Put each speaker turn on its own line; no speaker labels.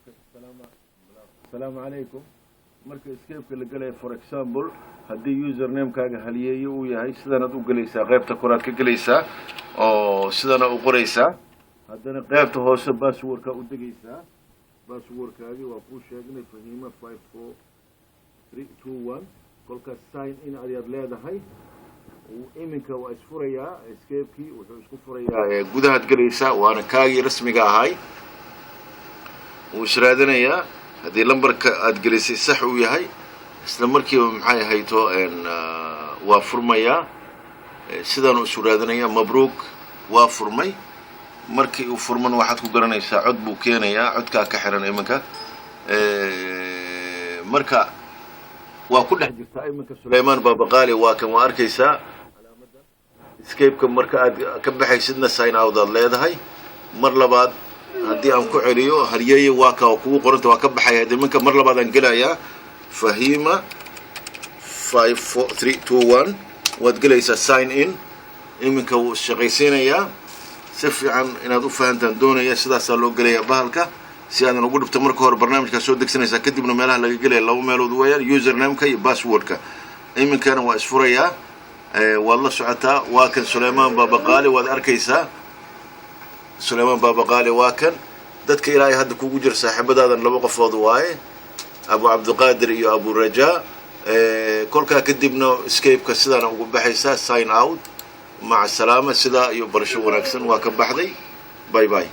Asalaamu calaykum. Marka Skype-ka la gelaya, for example, haddii usernamekaaga Halyeeye uu yahay, sidanaad u gelaysaa. Qaybta koraad ka gelaysaa oo sidana u qoraysaa. Haddana qaybta hoose passwordkaa u degaysaa. Passwordkaagi waa kuu sheegnay, Fahiima 54321. Kolkaas sign in ayaad leedahay. Iminka waa isfurayaa Skype-kii, wuxuu isku furayaa gudahaad gelaysaa, waana kaagii rasmiga ahay. Wuu israadinayaa. Haddii lambarka aada gelisay sax uu yahay, isla markiiba, maxay ahayto, waa furmayaa. Sidaanu isu raadinayaa. Mabruuk, waa furmay. Markii uu furman, waxaad ku garanaysaa cod buu keenayaa. Codkaa ka xiran iminka. Marka waa ku dhex jirtaa iminka. Sulaymaan Baabaqaali waa kan, waa arkaysaa calaamadda Skype-ka. Marka aad ka baxaysidna, sign out aad leedahay. Mar labaad haddii aan ku celiyo, Halyeeye waa ka kugu qoranta. Waa ka baxaya iminka. Mar labaad aan gelayaa, Fahima 54321 waad gelaysaa, sign in. Iminka wuu isshaqaysiinayaa. Si fiican inaad u fahantaan doonaya. Sidaasaa loo gelayaa bahalka si aadan ugu dhibto. Marka hore barnaamijkaa soo degsanaysaa, kadibna meelaha laga gelaya laba meelood weeyaan, usernameka iyo passwordka. Iminkana waa isfurayaa, waad la socotaa. Waa kan Sulaymaan Baabaqaali, waad arkaysaa. Sulaymaan Baabaqaali waa kan. Dadka ilaahay hadda kugu jira saaxiibadaadan laba qofood waaye, Abu Cabdiqaadir iyo Abu Rajaa. Kolkaa kadibna Skype-ka sidaana ugu baxaysaa, sign out. Maca salaama, sidaa iyo barasho wanaagsan. Waa ka baxday. Bye bye.